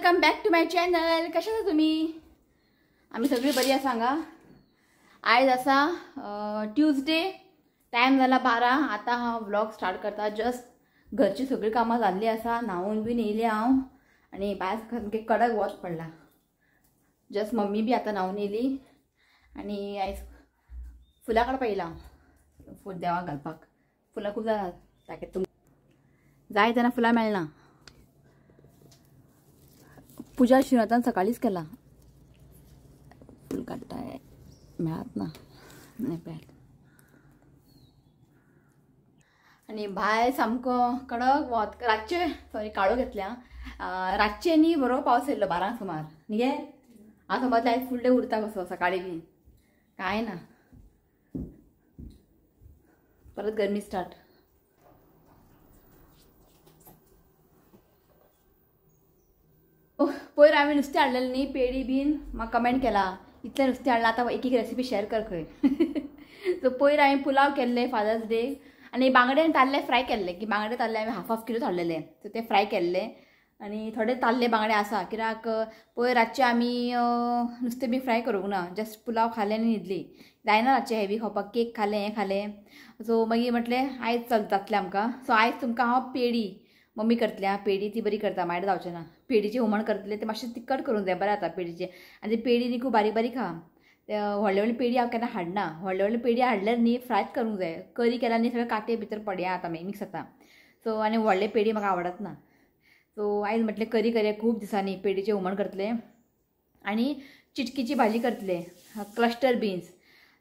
Welcome back to my channel. कशें आसा तुमी? आमी सगळीं बरी आसा हांगा. आयज आसा ट्युजडे, टायम जाला 12. आतां हांव व्लॉग स्टार्ट करता. जस्ट घरची सगळीं कामां जाल्लीं आसा, न्हांवून बीन येयलें हांव आनी भायर सामकें कडक वत पडला. जस्ट मम्मी बी आतां न्हांवून येयली आनी आयज फुलां काडपाक येयला हांव, फूल देवाक घालपाक. फुलां खूब जातात, ताका तुमकां जाय तेन्ना फुलां मेळना. पुजा शिवनाथान सकाळीच केला. फूल काडटाय मेळत ना पळयात. आनी भायर सामको कडक वत. रातचे सॉरी काळो घेतल्या. रातचे न्ही बरो पावस येयल्लो 12 सुमार न्ही गे. हांव समजलें आयज फूल डे उरता कसो, सकाळी बी कांय ना, परत गरमी स्टार्ट. पयर हांवें नुस्तें हाडलेलें न्ही, पेडी बीन, म्हाका कमेंट केला इतलें नुस्तें हाडलां, आतां एक एक रेसिपी शेअर कर खंय. सो पयर हांवें पुलाव केल्ले फादर्स डे आनी बांगडे आनी ताल्ले फ्राय केल्ले. की बांगडे ताल्ले हांवें हाफ हाफ किलो हाडलेले, सो ते फ्राय केल्ले आनी थोडे ताल्ले बांगडे आसा कित्याक पयर रातचे आमी नुस्तें बी फ्राय करूंक ना, जस्ट पुलाव खालें आनी न्हिदली. जायना रातचें हेवी खावपाक, केक खालें हें खालें. सो मागीर म्हटलें आयज चल जातलें आमकां. सो आयज तुमकां हांव पेडी मम्मी करतलें. आं, पेडी ती बरी करता, मागीर जावचें ना. पेडीचें हुमण करतलें तें मातशें तिखट करूंक जाय, बरें जाता पेडीचें. आनी ते पेडी न्ही खूब बारीक बारीक आहा, ते व्हडले व्हडले पेडी हांव केन्ना हाडना. व्हडले व्हडले पेडी हाडल्यार न्ही फ्रायच करूंक जाय, करी केल्यार न्ही सगळे कांटे भितर पडया आतां मागीर मिक्स जाता. सो आनी व्हडले पेडी म्हाका आवडत ना. सो आयज म्हटलें करी करया, खूब दिसांनी पेडीचें हुमण करतलें आनी चिटकीची भाजी करतलें, क्लस्टर बीन्स.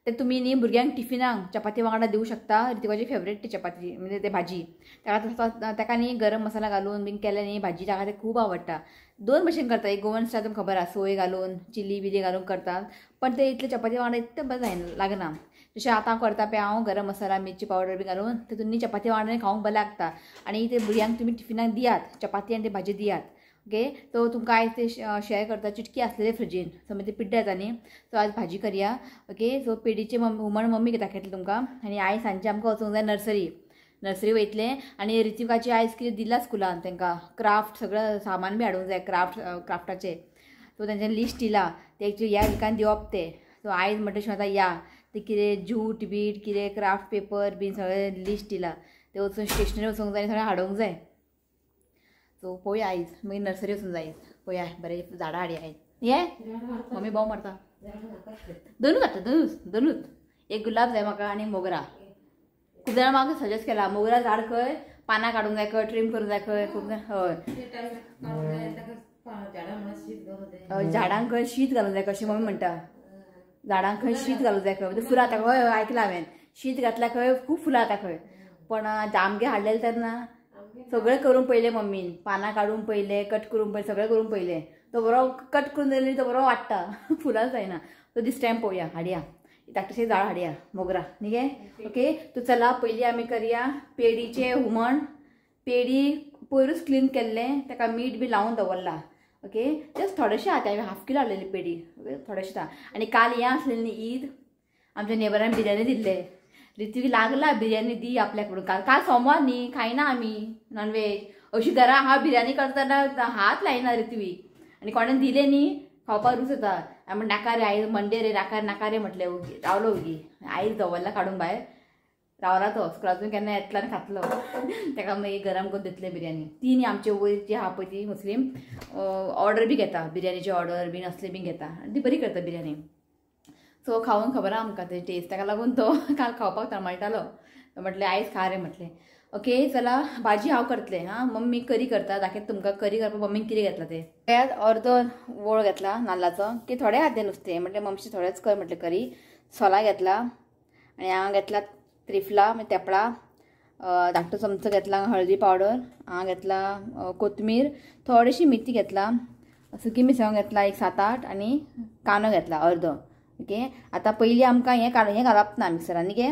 ते तुमी न्ही भुरग्यांक टिफिनाक चपाती वांगडा दिवं शकता. ऋतिकाची फेवरेट ती चपाती, म्हणजे ते भाजी. ताका ताका न्ही गरम मसाला घालून बीन केलें न्ही भाजी, ताका ते खूब आवडटा. दोन भशेन करता, एक गोवन स्टायल तुमकां खबर आसा, सोय घालून चिली बिली घालून करतात, पण ते इतले चपाती वांगडा इतलें बरें जायना, लागना. जशें आतां करता पळय हांव गरम मसाला मिरची पावडर बी घालून, तितून न्ही चपाती वांगडा खावंक बरें लागता. आनी ते भुरग्यांक तुमी टिफिनाक दियात, चपाती आनी ते भाजी दियात. ओके, सो तुमकां आयज ते शेअर करता. चिटकी आसलेले फ्रिजीन, सो मागीर ते पिड्ड्यार जाता न्ही, सो आज भाजी करया. ओके, सो पेडीचें हुमण मम्मी दाखयतलें तुमकां. आनी आयज सांजचें आमकां वचूंक जाय नर्सरी, नर्सरी वयतलें. आनी ऋतिकाची आयज कितें दिलां स्कुलान तांकां, क्राफ्ट सगळें सामान बी हाडूंक जाय, क्राफ्ट क्राफ्टाचें. सो तेंच्यांनी लिस्ट दिलां, ते एक्चुली ह्या विकान दिवप तें. सो आयज म्हणटा शिवाय आतां या ते कितें जूट बीट कितें क्राफ्ट पेपर बीन सगळें लिस्ट दिलां, ते वचून स्टेशनरी वचूंक जाय आनी सगळें हाडूंक जाय. सो पळोवया आयज मागीर नर्सरी वचूंक जाय. पळोवया बरें झाडां हाडया आयज. ये मम्मी बोव मारता. दोनूच हाडटा, दोनूच दोनूच. एक गुलाब जाय म्हाका आनी मोगरा. खूब जाणां म्हाका सजेस्ट केला मोगरा झाड खंय पानां काडूंक जाय खंय, ट्रीम करूंक जाय खंय. खूब जाण हय झाडांक खंय शीत घालूंक जाय कशें मम्मी म्हणटा, झाडांक खंय शीत घालूंक जाय खंय, म्हणजे फुलां आतां. हय हय आयकलां हांवें, शीत घातल्यार खंय खूब फुलां जाता खंय. पण आमगे हाडलेलें तेन्ना सगळें करूंक पयलें मम्मीन, पानां काडूंक पयलें, कट करूंक पयलें, सगळें करूंक पयलें. तो बरो कट करून दिली तो बरो वाडटा, फुलां जायना. सो दीस टायम पळोवया, हाडया धाकटेशें झाड हाडया मोगरा न्ही गे. ओके, तो चला पयलीं आमी करया पेडीचें हुमण. पेडी पयरूच क्लीन केल्लें, ताका मीठ बी लावन दवरलां. ओके, जस्ट थोडेशें आतां हांवें हाफ किलो हाडलेली पेडी. ओके, थोडेशें आतां. आनी काल हें आसलें न्ही ईद, आमच्या नेबरान बिरयानी दिल्ले. ऋतिक लागला बिरयानी दी आपल्याक म्हणून. काल काल सोमवार न्ही, खायना आमी नॉनव्हेज. अशी घरा हांव बिरयानी करतना हात लायना ऋत्वीक, आनी कोणें दिलें न्ही खावपाक रूच येता. हांवें म्हण नाका रे आयज मंडे रे, नाका नाका रे म्हटलें, ओगी रावलो ओगी. आयज दवरला काडून भायर, रावला तो स्कुलांतून केन्ना येतलो आनी खातलो. ताका मागीर गरम करून दितलें बिरयानी. ती न्ही आमचे वयर जी आहा पळय ती मुस्लीम, ऑर्डर बी घेता, बिरयानीची ऑर्डर बीन असले बीन घेता आनी ती बरी करता बिरयानी. सो खावून खबर आहा आमकां ते टेस्ट, ताका लागून तो काल खावपाक तळमळटालो. म्हटलें आयज खा रे म्हटलें. ओके, चला भाजी हांव करतलें. हां, मम्मी करी करता, दाखयता तुमकां करी करपाक मम्मीन कितें घेतलां तें. पळयात अर्दो वोळ घेतला नाल्लाचो, की थोडे आहा तें नुस्तें, म्हटलें मम्मी थोडेंच कर म्हटलें करी. सोलां घेतला आनी हांगा घेतला त्रिफला म्हणजे तेपळा, धाकटो चमचो घेतला हळदी पावडर, हांगा घेतला कोथमीर, थोडीशी मेथी घेतला, सुकी मिरसांग घेतला एक 7-8 आनी कांदो घेतला अर्दो. ओके, आतां पयलीं आमकां हें काडून हें घालप ना मिक्सरान न्ही गे.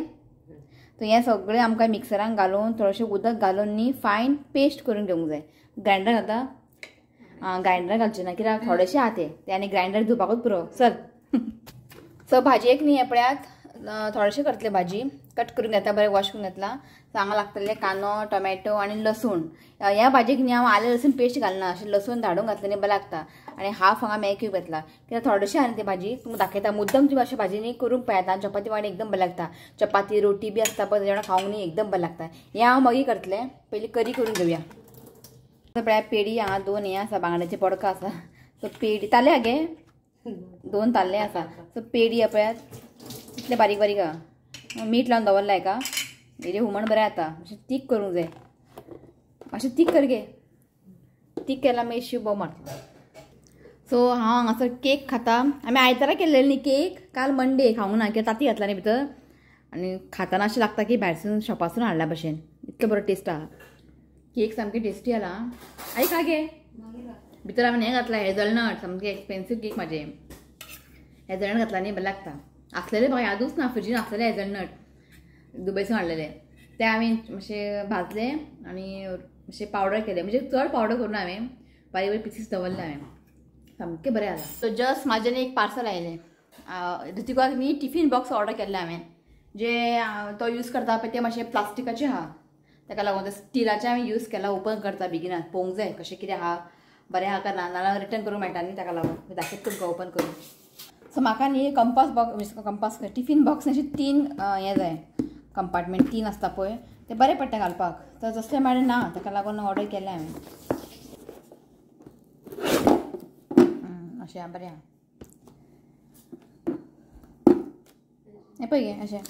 सो हें सगळें आमकां मिक्सरान घालून थोडेशें उदक घालून न्ही फायन पेस्ट करून घेवंक जाय. ग्रायंडर घालता? आं, ग्रायंडर घालचें ना कित्याक थोडेशें आहा तें, तें आनी ग्रायंडर धुवपाकूच पुरो. चल सो भाजयेक न्ही हें पळयात थोडेशें करतले भाजी कट करून घेता बरें वॉश करून घेतला. सो हांगा लागतले कांदो टोमॅटो आनी लसूण. ह्या भाजयेक न्ही हांव आलें लसूण पेस्ट घालना, अशें लसूण धाडून घातलें न्ही बरें लागता. आनी हाफ हांगा मॅगी क्यूब घातला कित्याक थोडेशें आनी ती भाजी तुमकां दाखयता. मुद्दम तुमी अशें भाजी न्ही करूंक पळयात आनी चपाती वांगडा एकदम बरें लागता. चपाती रोटी बी आसता पळय तेज्या वांगडा खावंक न्ही एकदम बरें लागता. हें हांव मागीर करतलें, पयलीं करी करून घेवया. पळया पेडी हांगा दोन हें आसा बांगड्याचे बोडकां आसा. सो पेडी ताल्ले आगे दोन ताल्ले आसा. सो पेडी पळयात इतले बारीक बारीक आहा, मीठ लावन दवरला हेका. हेजें हुमण बरें जाता. मातशें तीख करूंक जाय, मातशें तीख कर गे, तीख केल्यार मागीर शीव बोव मारतलो. सो हांव हांगासर केक खाता. आमी आयतारा केल्लेली न्ही केक, काल मंडे खावंक ना कित्याक ताती घातला न्ही भितर. आनी खाताना अशें लागता की भायरसून शॉपासून हाडल्या भशेन, इतलो बरो टेस्ट आहा. केक सामकी टेस्टी आला. आई खा गे. भितर हांवें हें घातलां हेजलनट, सामकें एक्सपेन्सीव केक म्हाजें. हेजलनट घातला न्ही बरें लागता. आसलेले म्हाका यादूच ना, फ्रिजीन आसलेले हेजलनट दुबयसून हाडलेले ते हांवें मातशे भाजले आनी मातशे पावडर केले, म्हणजे चड पावडर करून हांवें बारीक बारीक पिसीस दवरले हांवें, सामकें बरें आलां. सो जस्ट म्हाजें न्ही एक पार्सल आयलें. ऋतिकाक न्ही टिफीन बॉक्स ऑर्डर केल्लें हांवें, जे तो यूज करता पळय ते मातशें प्लास्टिकाचें आहा, ताका लागून ते स्टिलाचें हांवें यूज केला. ओपन करता बेगिनात पळोवंक जाय कशें कितें आहा, बरें आहा काय ना, नाल्यार रिटर्न करूंक मेळटा न्ही, ताका लागून दाखयता तुमकां ओपन करून. सो म्हाका न्ही compass box, compass tiffin box अशें तीन हें जाय कंपार्टमेंट तीन आसता पळय, ते बरें पडटा घालपाक. तर तसलें म्हाजें ना, ताका लागून ऑर्डर केलें हांवें. अशें बरें आहा हें पळय गे, अशें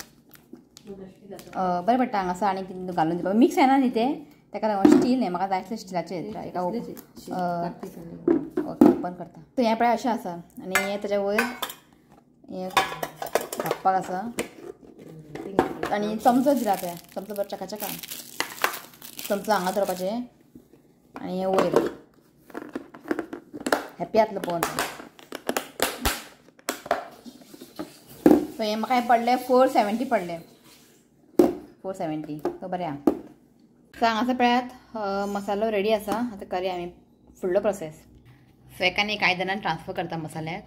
बरें पडटा हांगासर. आनी कितें घालून दिवपाक मिक्स जायना न्ही तें, ताका लागून स्टील न्ही म्हाका जाय आसलें स्टिलाचें. एका ओपन करता. सो हें पळय अशें आसा आनी हें ताच्या वयर हें धापपाक आसा. आनी चमचो दिला पळय, चमचो बरो चकाचका, चमचो हांगा दवरपाचें आनी हें वयर हॅप्पी जातलो पळोवन. सो हें म्हाका हें पडलें 470 पडलें, 470. सो बरें आहा. सो हांगासर पळयात मसालो रेडी आसा. आतां करया आमी फुडलो प्रोसेस. सो एकान एक आयदनान ट्रान्सफर करता मसाल्याक.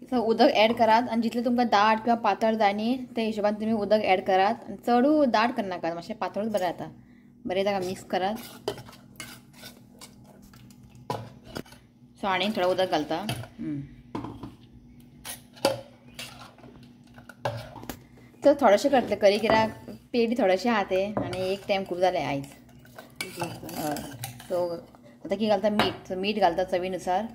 सो उदक एड करात आनी जितलें तुमकां दाट किंवा पातळ जाय न्ही त्या हिशोबान तुमी उदक एड करात. आनी चडूय दाट करनाकात, मातशें पातळूच बरें जाता. बरें ताका मिक्स करात. सो आनी थोडें उदक घालता. तर थोडेशें करतलें करी कित्याक पेडी थोडेशें आहा ते आनी एक टायम खूब जालें आयज. सो आतां कितें घालता मीठ. सो मीठ घालता चवीनुसार.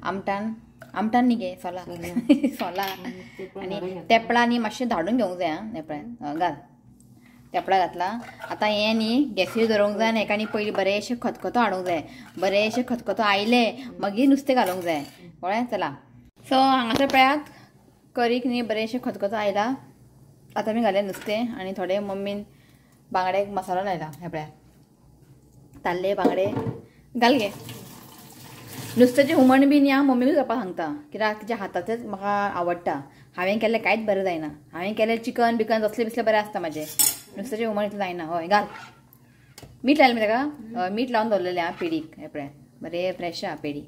आमटान, आमटान न्ही गे सोला सोला. आनी तेपळां न्ही मातशें धाडून घेवंक जाय. आं तेपळां घाल, तेपळां घातला. आतां हें न्ही गॅसीर दवरूंक जाय आनी हेका न्ही पयलीं बरेंशें खतखतो हाडूंक जाय. बरेंशें खतखतो आयलें मागीर नुस्तें घालूंक जाय, कळ्ळें? चला सो हांगासर पळयात करीक न्ही बरेंशें खतखतो आयला. आतां आमी घालें नुस्तें आनी थोडे मम्मीन बांगड्याक मसालो लायला. हें पळयात ताल्ले बांगडे घाल गे. नुस्त्याचें हुमण बी न्ही हांव मम्मीकूच करपाक सांगता कित्याक तिच्या हाताचेंच म्हाका आवडटा. हांवें केल्लें कांयच बरें जायना. हांवें केल्लें चिकन बिकन तसलें बिसलें बरें आसता म्हाजें, नुस्त्याचें हुमण इतलें जायना. हय घाल मीठ लायलें ताका, मीठ लावन दवरलेलें आं पेडीक. हें पळय बरें फ्रेश आहा पेडी.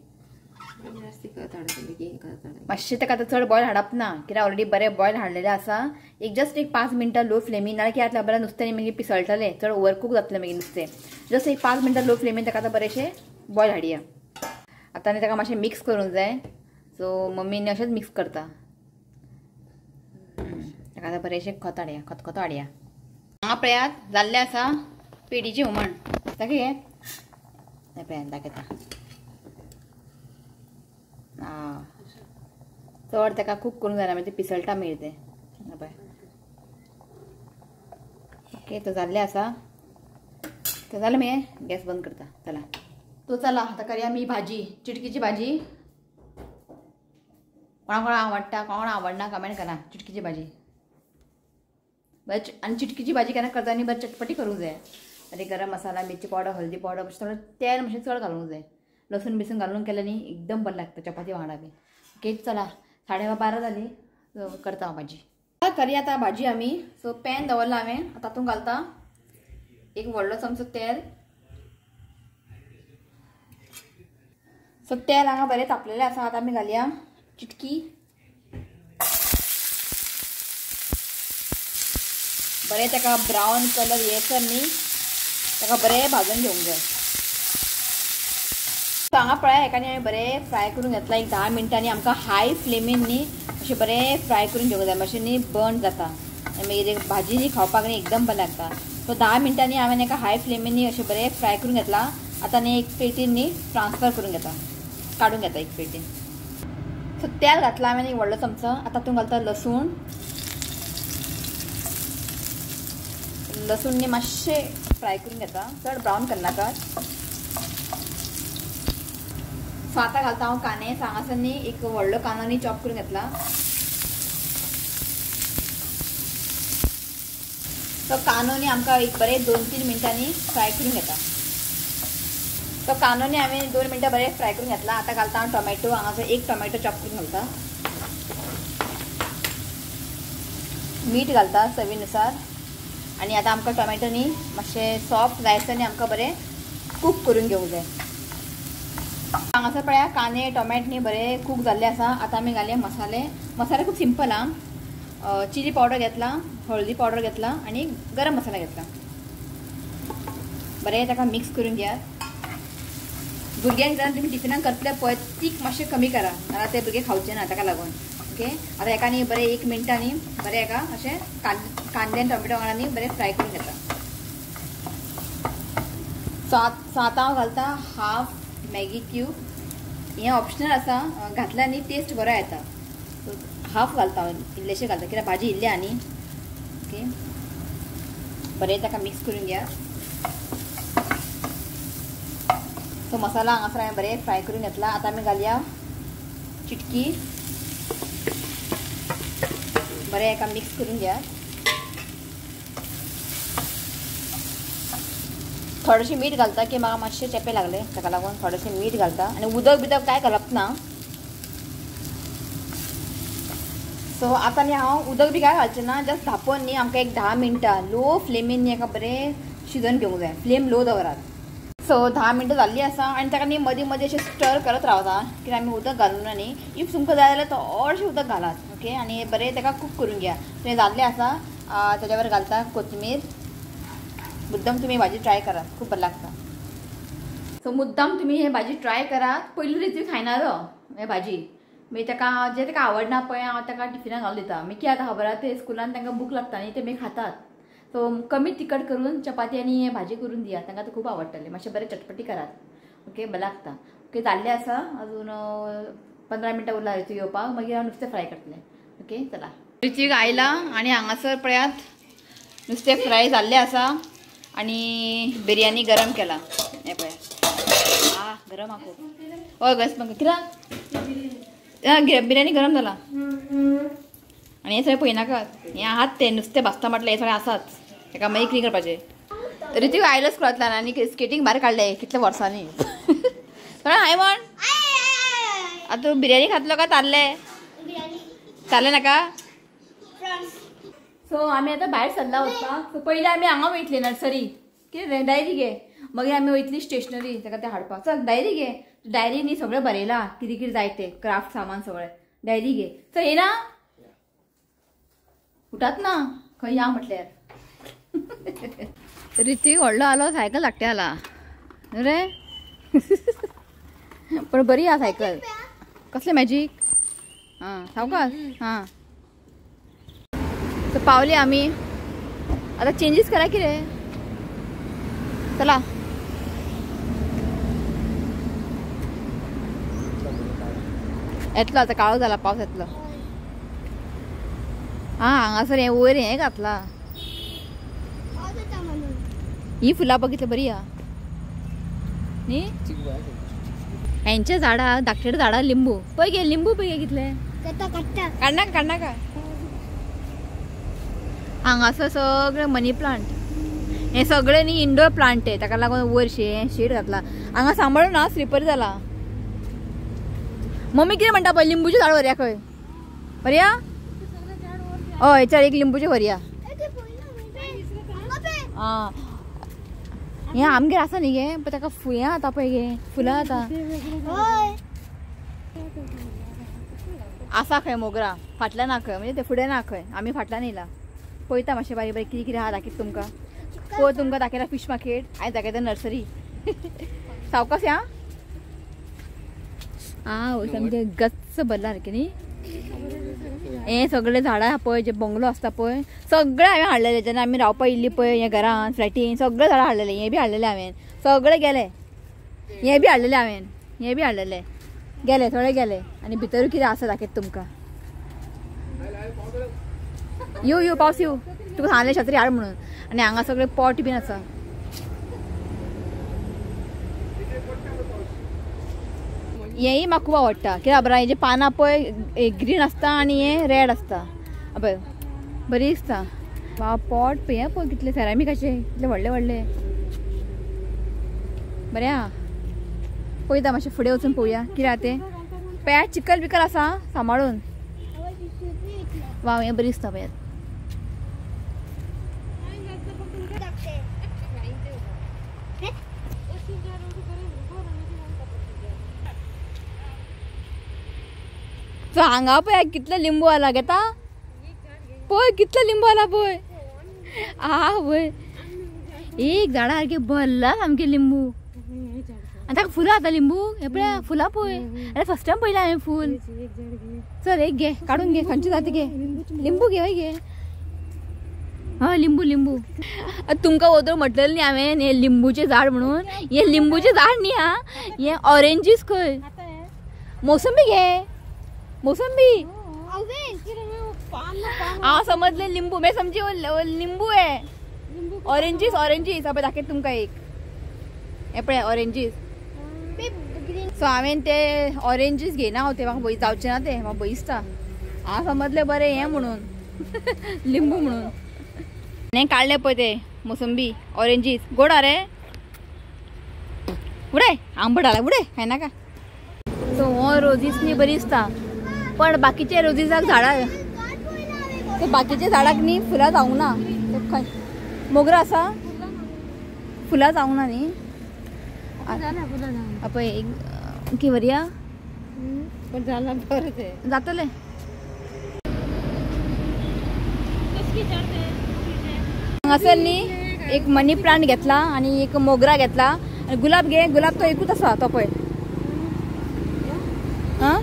मातशें ताका आतां चड बॉयल हाडप ना कित्याक ऑलरेडी बरें बॉयल हाडलेलें आसा. एक जस्ट एक 5 मिनटां लो फ्लेमीन, नाल्यार कितें जातलें बरें नुस्तें मागीर पिसळटलें, चड ओवरकूक जातलें मागीर नुस्तें. जस्ट एक 5 मिनटां लो फ्लेमीन ताका आतां बरेंशें बॉयल हाडया. आतां न्ही ताका मातशें मिक्स करूंक जाय. सो मम्मी अशेंच मिक्स करता. ताका आतां बरेंशें खत हाडया, खतखतो हाडया. हांगा पळयात जाल्लें आसा पेडीचें हुमण. दाखय गे, हें पळयात दाखयता. आं चड ताका खूब करूंक जायना मागीर तें पिसळटा मागीर तें. पळय ओके तो जाल्लें आसा. तें जालें मागीर गॅस बंद करता. चला तो चला आतां करया आमी भाजी, चिटकीची भाजी. कोणा कोणा आवडटा कोणा आवडना कमेंट करा. चिटकीची भाजी बरें. आनी चिटकीची भाजी केन्ना करता न्ही बरें चटपटी करूंक जाय. आनी गरम मसाला, मिरची पावडर, हळदी पावडर, मातशें थोडें तेल मातशें चड घालूंक जाय. लसूण बिसून घालून केलें न्ही एकदम बरें लागता चपाती वांगडा बी. ओके चला 12:30 जाली करता हांव भाजी. करी आतां भाजी आमी. सो पॅन दवरलां हांवें, तातूंत घालता एक व्हडलो चमचो तेल. सो तेल हांगा बरें तापलेलें आसा. आतां आमी घालया चिटकी. बरें ताका ब्रावन कलर येसर न्ही ताका बरें भाजून घेवंक जाय. हांगा पळय हेका न्ही हांवें बरें फ्राय करून घेतला एक 10 मिनटांनी. आमकां हाय फ्लेमीन न्ही अशें बरें फ्राय करून घेवंक जाय, मातशें न्ही बर्न जाता आनी मागीर भाजी न्ही खावपाक न्ही एकदम बरें लागता. सो 10 मिनटांनी हांवें एका हाय फ्लेमीन न्ही अशें बरें फ्राय करून घेतला. आतां न्ही एक प्लेटीन न्ही ट्रान्सफर करून घेता, काडून घेता एक प्लेटीन. सो तेल घातलां हांवें एक व्हडलो चमचो. आतां तातूंत घालता लसूण. लसूण न्ही मातशें फ्राय करून घेता, चड ब्रावन करनाका. सो आतां घालता हांव कांदे. हांगासर न्ही एक व्हडलो कांदो न्ही चॉप करून घेतला. तो कांदो न्ही आमकां एक बरें 2-3 मिनटांनी फ्राय करून घेता. तो कांदो न्ही हांवें 2 मिनटां बरें फ्राय करून घेतला. आतां घालता हांव टोमॅटो. हांगासर एक टोमॅटो चॉप करून घालता. मीठ घालता चवीनुसार. आनी आतां आमकां टोमॅटो न्ही मातशें सॉफ्ट जायसर न्ही आमकां बरें कूक करून घेवंक जाय. हांगासर पळया कांदे टोमॅटो न्ही बरे कूक जाल्ले आसा. आतां आमी घालया मसाले. मसाले खूब सिंपल आं. चिली पावडर घेतला, हळदी पावडर घेतला आनी गरम मसाला घेतला. बरें ताका मिक्स करून घेयात. भुरग्यांक जेन्ना तुमी टिफिनाक करतले पळय तीख मातशें कमी करा, नाल्यार ते भुरगे खावचे ना ताका लागून. ओके, आतां हेका न्ही बरें 1 मिनटांनी बरें हेका अशें कांदे आनी टोमॅटो वांगडा न्ही बरें फ्राय करून घेता. सो आतां हांव घालता हाफ मॅगी क्यूब. हें ऑप्शनल आसा, घातल्यार न्ही टेस्ट बरो येता. सो हाफ घालता हांव, इल्लेशें घालता कित्याक भाजी इल्ली आहा न्ही. ओके, बरें ताका मिक्स करून घेया. सो मसाला हांगासर हांवें बरें फ्राय करून घेतला. आतां आमी घालया चिटकी. बरें हेका मिक्स करून घेया. थोडेशें मीठ घालता की म्हाका मातशें चेपे लागले ताका लागून थोडेशें मीठ घालता. आनी उदक बिदक कांय घालप ना. सो आतां न्ही हांव उदक बी कांय घालचें ना, जस्ट धांपून न्ही आमकां एक 10 मिनटां लो फ्लेमीन न्ही एका बरें शिजोवन घेवंक जाय. फ्लेम लो दवरात. सो 10 मिनटां जाल्लीं आसा आनी ताका न्ही मदीं मदीं अशें स्टर करत रावता कित्याक आमी उदक घालूं ना न्ही. If तुमकां जाय जाल्यार थोडेशें उदक घालात. ओके, आनी बरें ताका कूक करून घेया. तें जाल्लें आसा. ताज्या वर घालता कोथमीर. मुद्दम तुमी भाजी ट्राय करात, खूब बरें लागता. सो मुद्दम तुमी हे भाजी ट्राय करात. पयली ऋत्विक खायना तो हे भाजी, मागीर ताका जें ताका आवडना पळय हांव ताका टिफिनाक घालून दिता. मागीर कितें जाता खबर आसा, ते स्कुलान तांकां भूक लागता न्ही, ते मागीर खातात. सो कमी तिखट करून चपाती आनी हे भाजी करून दियात, तांकां ते खूब आवडटलें. मातशें बरें चटपटी करात. ओके, बरें लागता. ओके, जाल्लें आसा. अजून 15 मिनटां उरला ऋत्विक येवपाक, मागीर हांव नुस्तें फ्राय करतलें. ओके, चला. ऋत्विक आयला आनी हांगासर पळयात नुस्तें फ्राय जाल्लें आसा आनी बिरयानी गरम केला. हें पळय, आ गरम आहा खूब. हय गॅस बंद कित्याक बिरयानी गरम जाला. आनी हें सगळें पळयनाकात, हें आहात तें नुस्तें भाजता म्हटल्यार हें सगळें आसाच, ताका मागीर क्लीन करपाचें. ऋत्विक आयलो स्कुलांतल्यान आनी स्केटींग भायर काडलें कितल्या वर्सांनी. हाय म्हण, आतां तूं बिरयानी खातलो काय तारले? तारले नाका. सो आमी आतां भायर सरला वचपाक. सो पयलीं आमी हांगा वयतली नर्सरी, कितें डायरी घे, मागीर आमी वयतली स्टेशनरी ताका तें हाडपाक. चल डायरी घे, डायरी न्ही सगळें बरयलां कितें कितें जाय तें क्राफ्ट सामान सगळें. डायरी घे. चल येना उठात ना खंय या म्हटल्यार. ऋत्विक व्हडलो आलो, सायकल धाकटे आला रे. पण बरी आहा सायकल. कसलें मॅजीक? आं सावकाश. हां सो पावली आमी. आतां चेंजीस करा कितें, चला. येतलो आतां, काळो जाला पावस येतलो. आं हांगासर हें वयर हें घातलां. ही फुलां बघितली बरी आहा न्ही. हेंचे झाडां धाकटे झाडां लिंबू पळय गे, लिंबू पळय गे कितले. काडनाका काडनाका. हांगासर सगळे मनी प्लांट, हे सगळे न्ही इंडोर प्लांट आहे, ताका लागून वयर शेड घातला. हांगा सांबाळून ना स्लिपर जाला. मम्मी कितें म्हणटा पळय, लिंबूचें झाड व्हरया खंय, व्हरया? हय चल एक लिंबूचें व्हरया. आं हें आमगेर आसा न्ही गे, पण ताका फुयां जाता पळय गे, फुलां जाता. आसा खंय मोगरा फाटल्यान ना खंय, म्हणजे ते फुडें ना खंय, आमी फाटल्यान येयला. पळयता मातशें बारीक बारीक कितें कितें आहा दाखयता तुमकां. पळय तुमकां दाखयता फिश मार्केट आनी दाखयता नर्सरी. सावकाश या आं सामकें गच्च भरला सारकें न्ही. हें सगळें झाडां आहा पळय, जे बंगलो आसता पळय सगळें हांवें हाडलेलें. जेन्ना आमी रावपा येयल्ली पळय हें घरान फ्लॅटीन सगळें झाडां हाडलेलें. हें बी हाडलेलें हांवें, सगळें गेलें. हें बी हाडलेलें हांवें, हें बी हाडलेलें, गेले थोडे गेले. आनी भितर कितें आसा दाखयता तुमकां. यो यो पावस यो, तुका सांगलें छत्री हाड म्हणून. आनी हांगा सगळे पॉट बीन आसा. हेंय म्हाका खूब आवडटा कित्याक खबर हेजे पानां पळय ग्रीन आसता आनी हें रेड आसता, पळय बरी दिसता. वा पॉट पळय हें पळय कितले सेरामिकाचे कितले व्हडले व्हडले बरें आहा. पळयता मातशें फुडें वचून पळोवया कितें आहा तें. पळय चिकल बिकल आसा सांबाळून. वा हें बरी दिसता पळयात. सो हांगा पळय कितले लिंबू आला घेता पळय, कितले लिंबू आला पळय. आ पळय एक झाडा सारकें भरला सामकें लिंबू. आनी ताका फुलां आता लिंबू, हे पळय फुलां पळय. अरे फर्स्ट टायम पळयलें हांवें फूल. चल एक घे काडून घे, खंयचे जाता घे लिंबू घे, हय घे. हय लिंबू लिंबू. तुमकां वोदोळ म्हटलेलें न्ही हांवें हें लिंबूचें झाड म्हणून, हें लिंबूचें झाड न्ही आं, हें ऑरेंजीस खंय. मोसंबी घे, मोसंबी. हांव समजलें लिंबू, मैं समजी लिंबू आहे. ऑरेंजीस ऑरेंजीस पळय दाखयता तुमकां एक, हें पळय ऑरेंजीस. सो हांवें ते ऑरेंजीस घेयना हांव, ते म्हाका जावचें ना ते, म्हाका भंय दिसता. हांव समजलें बरें हें म्हणून लिंबू म्हणून. हें काडलें पळय ते मोसंबी ऑरेंजीस. गोड आरे उडय आंबट आला उडय खायनाका. सो हो रोजीस न्ही बरी दिसता, पण बाकीचे रोजीसाक झाडां ते बाकीच्या झाडाक न्ही फुलां जावंक ना. खंय मोगरा आसा फुलां जावंक ना न्ही. पळय एक की वरया जातलें. हांगासर न्ही एक मनी प्लांट घेतला आनी एक मोगरा घेतला आनी गुलाब घे. गुलाब तो एकूच आसा तो पळय. आं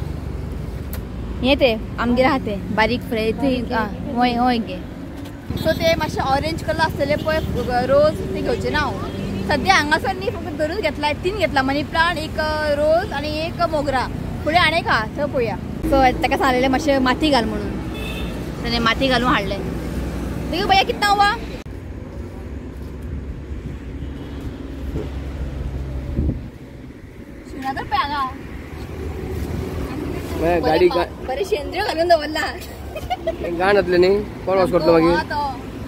हें ते आमगेर आहा ते बारीक फ्रेश हय हय घे. सो ते मातशे ऑरेंज कलर आसलेले पळय रोज ते घेवचे ना हांव सद्या. हांगासर न्ही फक्त दोनूच घेतला, तीन घेतला, मनी प्लांट एक रोज आनी एक मोगरा. फुडें आनी एक आहा थंय पळोवया. सो ताका सांगलेलें मातशें माती घाल म्हणून, ताणें माती घालून हाडलें. देखो भैया कितना हुआ. शिवना तर पळय हांगा गाडी बरे शेंद्रिय घालून दवरला. घाण जातलें न्ही, कोण वॉश करतलो मागीर.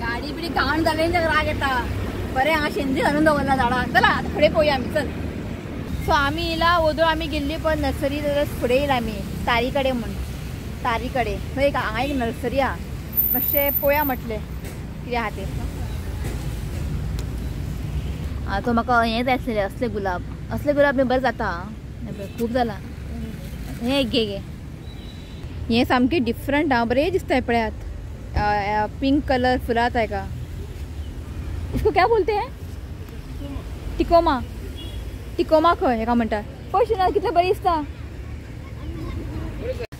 गाडी बिडी घाण जाली राग येता. बरें हांगा शेंद्री घालून दवरला झाडाक. चला आतां फुडें पळोवया आमी चल. सो आमी येयला वोदोळ आमी गेल्ली पळय नर्सरी, जाल्यार फुडें येयला आमी तारी कडेन म्हूण. तारी कडेन थंय एक हांगा एक नर्सरी आहा, मातशें पळोवया म्हटलें कितें आहा तें. आं तो म्हाका हें जाय आसलेलें असले गुलाब, असले गुलाब बी बरें जाता खूब जाला. हें एक घे घे, हें सामकें डिफरंट आं, बरें दिसता पळयात. पिंक कलर फुलां जाता हेका. इसको क्या बोलते हैं? टिकोमा. टिकोमा खंय हेका म्हणटा. पळय ना कितलें बरें दिसता.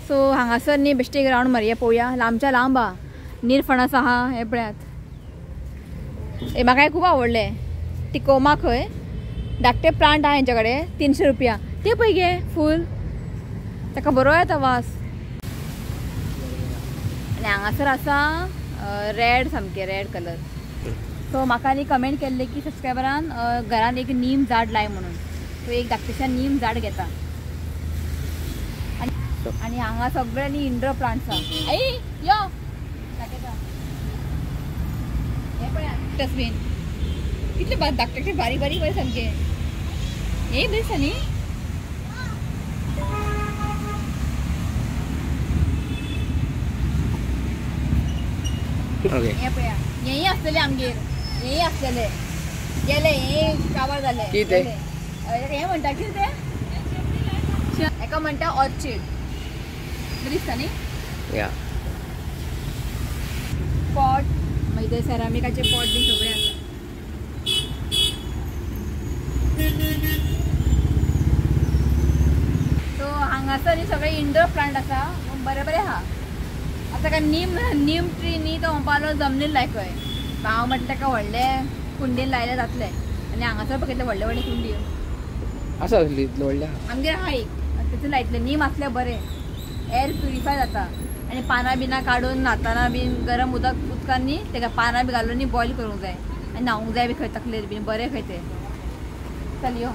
सो हांगासर न्ही बेश्टे एक रावंड मारया पळोवया. लांबच्या लांब आहा, निरफणस आहा हें पळयात. हें म्हाका खूब आवडलें टिकोमा खंय. धाकटे प्लांट आहा हेंच्या कडेन 300 रुपया. ते पळय गे फूल, ताका बरो येता वास. आनी हांगासर आसा रेड, सामकें रेड कलर. सो म्हाका न्ही कमेंट केल्ले की सबस्क्रायबरान घरान एक नीम झाड लाय म्हणून. सो एक धाकटेशें नीम झाड घेता. आनी हांगा सगळे न्ही इंडोर प्लांट्स आहा. आई यो दाखयता हें पळय डस्टबीन कितले धाकटे बारीक बारीक पळय सामकें. हें बरें दिसता न्ही. हें पळया हेंय आसलेलें आमगेर, हेंय आसलेलें गेलें, हें काबार जालें. कितें हें म्हणटा कितें तें? हेका म्हणटा ऑर्चीड. बरी दिसता न्ही. या पॉट मागीर ते सेरामिकाचे पॉट बी सगळे आसा. सो हांगासर न्ही सगळे इंडोर प्लांट आसा, बरें बरें आहा. आतां काय नीम नीम ट्री न्ही तो म्हणपालो जमनीर लाय खंय, हांव म्हटलें ताका व्हडले कुंडीन लायले जातले. आनी हांगासर पळय कितले व्हडले व्हडले कुंडी आसा इतले व्हडले आमगेर आहा एक, तेतून लायतले. नीम आसल्यार बरें, एअर प्युरिफाय जाता. आनी पानां बिनां काडून न्हाताना बीन गरम उदक उदकान न्ही तेका पानां बी घालून न्ही बॉयल करूंक जाय आनी न्हावूंक जाय बी खंय तकलेर बीन बरें खंय तें. चल यो.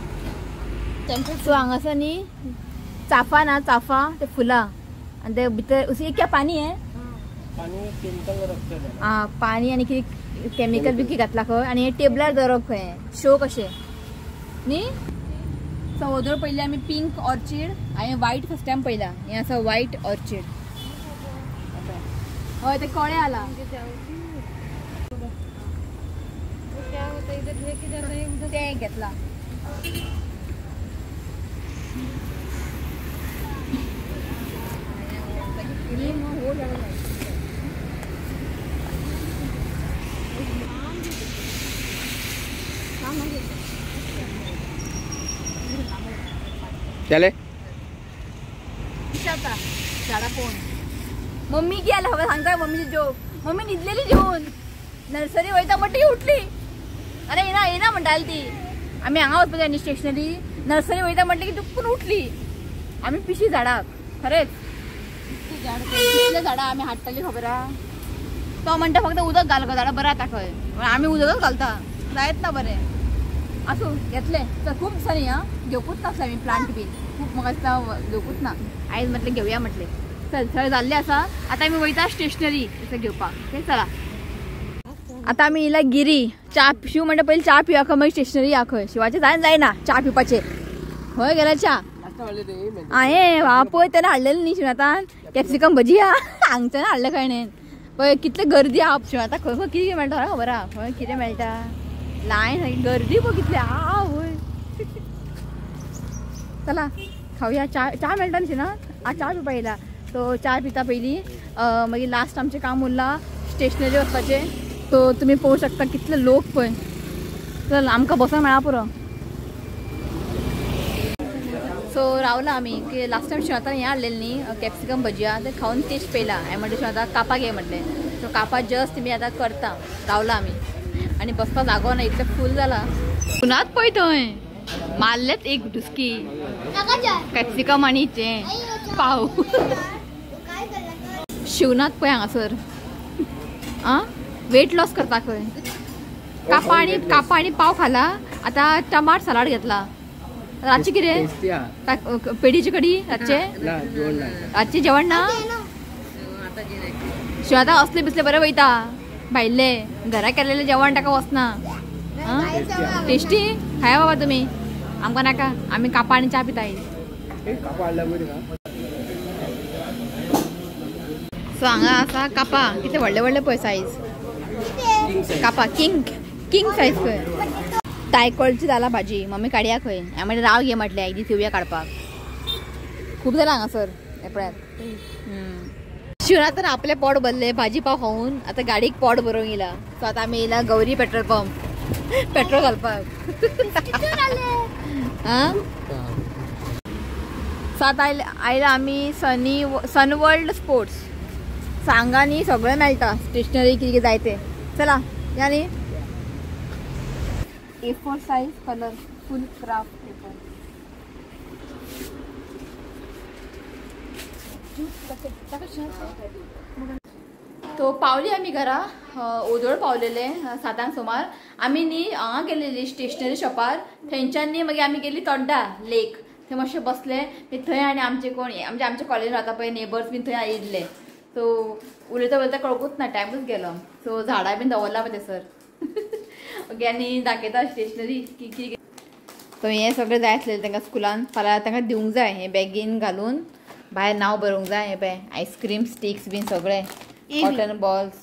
सो हांगासर न्ही चाफा ना चाफा ते फुलां आनी ते भितर उसी क्या पानी है, आं पानी आनी कितें केमिकल बी कितें घातला खंय आनी हे टेबलार दवरप खंय शो कशें न्ही. सो वोदोळ पयलीं आमी पिंक ऑर्चीड, हांवें वायट फर्स्ट टायम पळयला. हें आसा वायट ऑर्चीड. हय ते कळे आला. तें घेतला. चले झाडां पळोवन मम्मी की आला खबर सांगता. मम्मीची जोक, मम्मी न्हिदलेली जेवन नर्सरी वयता म्हणटा ती उठली. अरे येना येना म्हणटाली ती. आमी हांगा वचपाक जाय न्ही स्टेशनरी, नर्सरी वयता म्हटलें की दुखून उठली. आमी पिशी झाडाक खरेंच कितले झाडां आमी हाडटाली खबर आहा. तो म्हणटा फक्त उदक घाल गो झाडां बरें जाता खंय, आमी उदकच घालता जायत ना बरें. आसूं घेतलें तर खूब दिसांनी आं घेवकूच नासलें आमी प्लांट बीन खूब, म्हाका दिसता घेवकूच ना. आयज म्हटलें घेवया म्हटलें. चल सगळें जाल्लें आसा, आतां आमी वयता स्टेशनरी तशें घेवपाक. ओके चला आतां आमी येयला गिरी. च्या शिव म्हणटा पयलीं च्या पिवया खंय, मागीर स्टेशनरी या खंय. शिवाचें जायना जायना च्या पिवपाचें. खंय गेला च्या हांवें वा पळय तेन्ना हाडलेलें न्ही शिवनाथान कॅप्सिकम भजी आहा हांगच्यान हाडलें खंय. पळय कितले गर्दी आहा शिवनाथा, खंय खंय कितें मेळटा खबर आहा, खंय कितें मेळटा लायन गर्दी पळय कितली आहा. वय चला खावया. च्या च्या मेळटा न्ही शिवनाथ, आं च्या पिवपा येयला. सो च्या पिता पयलीं, मागीर लास्ट आमचें काम उरलां स्टेशनरी वचपाचें. सो तुमी पळोवंक शकता कितले लोक पळय. चल आमकां बसोंक मेळा पुरो. सो रावला आमी की लास्ट टायम शिवनाथान हें हाडलेलें न्ही कॅप्सिकम भजिया, तें खावन टेस्ट पळयला. हांवें म्हणलें शिवनाथा कापां घे म्हटलें. सो कापां जस्ट तुमी आतां करता. रावला आमी आनी बसपाक जागो ना, इतलें फूल जाला. पुनात पळय थंय मारलेच एक डुस्की कॅप्सिकम आनी तें पाव. शिवनाथ पळय हांगासर आं वेट लॉस करता खंय. कापां आनी कापां आनी पाव खाला. आतां टमाट सलाड घेतला. रातचें कितें पेडीची कडी रातचें, रातचें जेवण ना. शिव आतां असले बिसले बरें वयता भायले, घरा केलेलें जेवण ताका वचना. टेस्टी खाया बाबा तुमी, आमकां नाका, आमी कापां आनी च्या पिताय. सो हांगा आसा कापां कितले व्हडले व्हडले पळय सायज कापां, किंग किंग सायज खंय. तायकोळची जाला भाजी मम्मी काडया खंय. हांवें म्हणलें राव घे म्हटलें एक दीस येवया काडपाक. खूब जाला हांगासर हें पळयात. शिवनाथ तर आपलें पोट भरलें भाजी पाव खावन, आतां गाडयेक पोट भरोवंक येयला. सो आतां आमी येयला गौरी पेट्रोल पंप पेट्रोल घालपाक. आं सो आतां आयला आमी सनी सनवर्ल्ड स्पोर्ट्स. हांगा न्ही सगळें मेळटा स्टेशनरी कितें कितें जाय तें. चला या न्ही. A4 size colour full craft paper. तो पावली आमी घरा, ओदोळ पावलेले 7 सुमार. आमी न्ही हांगा गेलेली स्टेशनरी शॉपार, थंयच्यान न्ही मागीर आमी गेली तोंडा लेक, थंय मातशें बसले थंय. आनी आमचे कोण आमचे आमच्या कॉलेजीन रावता पळय नेबर्स बीन थंय आयिल्ले. सो उलयता उलयता कळकूच ना, टायमूच गेलो. सो झाडां बीन दवरला पळय थंयसर. ओके आनी दाखयता स्टेशनरी की कितें. सो हें सगळें जाय आसलेलें तांकां स्कुलान, फाल्यां तांकां दिवंक जाय. हें बॅगीन घालून भायर नांव बरोवंक जाय. हें पळय आयस्क्रीम स्टिक्स बीन सगळें, कॉटन बॉल्स.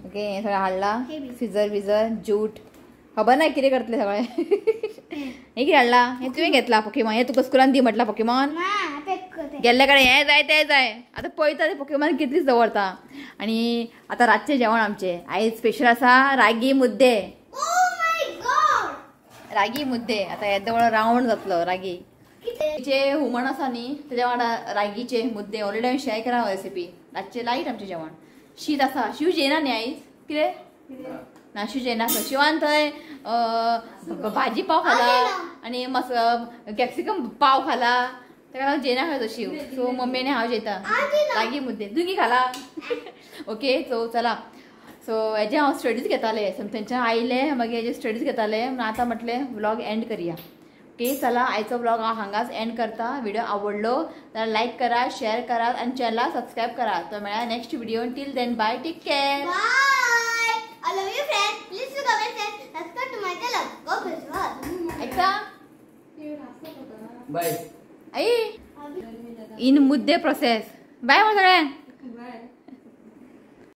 ओके हें सगळें हाडलां, सिजर बिजर जूट. खबर ना कितें करतले सगळें. हें कितें हाडला? हें तुवें घेतला पोकेमॉन? हें तुका स्कुलान दी म्हटला पोकेमॉन? गेल्ले कडेन हें जाय तें जाय. आतां पळयता ते पोकेमॉन कितलीच दवरता. आनी आतां रातचें जेवण आमचें आयज स्पेशल आसा रागी मुद्दे. रागी मुद्दे आतां येदो व्हडलो रावंड जातलो रागी जे हुमण आसा न्ही तेज्या वांगडा रागीचे मुद्दे. ऑलरेडी हांवें शेअर केला रेसिपी. रातचें लायट आमचें जेवण. शीत आसा. शिव जेना न्ही आयज कितें ना? शिव जेना. शिवान थंय भाजी पाव खाला आनी मस कॅप्सिकम पाव खाला. ताका लागून जेना खायचो शिव. सो मम्मी आनी हांव जेता रागी मुद्दे. तुवें कितें खाला? ओके सो चला. सो हेजे हांव स्टडीज घेतालें. थंयच्यान आयलें मागीर हेजे स्टडीज घेतालें म्हणून आतां म्हटलें व्लॉग एंड करया. ओके चला आयचो व्लॉग हांव हांगाच एंड करता. व्हिडिओ आवडलो जाल्यार लायक करा, शेअर करात आनी चॅनलाक सबस्क्रायब करा. तो मेळ्ळा next video. Till then bye, take care. Bye. I love you friends. Please do comment and subscribe to my channel. God bless you all. ऐकता बाय. आई इन मुद्दे प्रोसेस. बाय मग सगळ्यांक.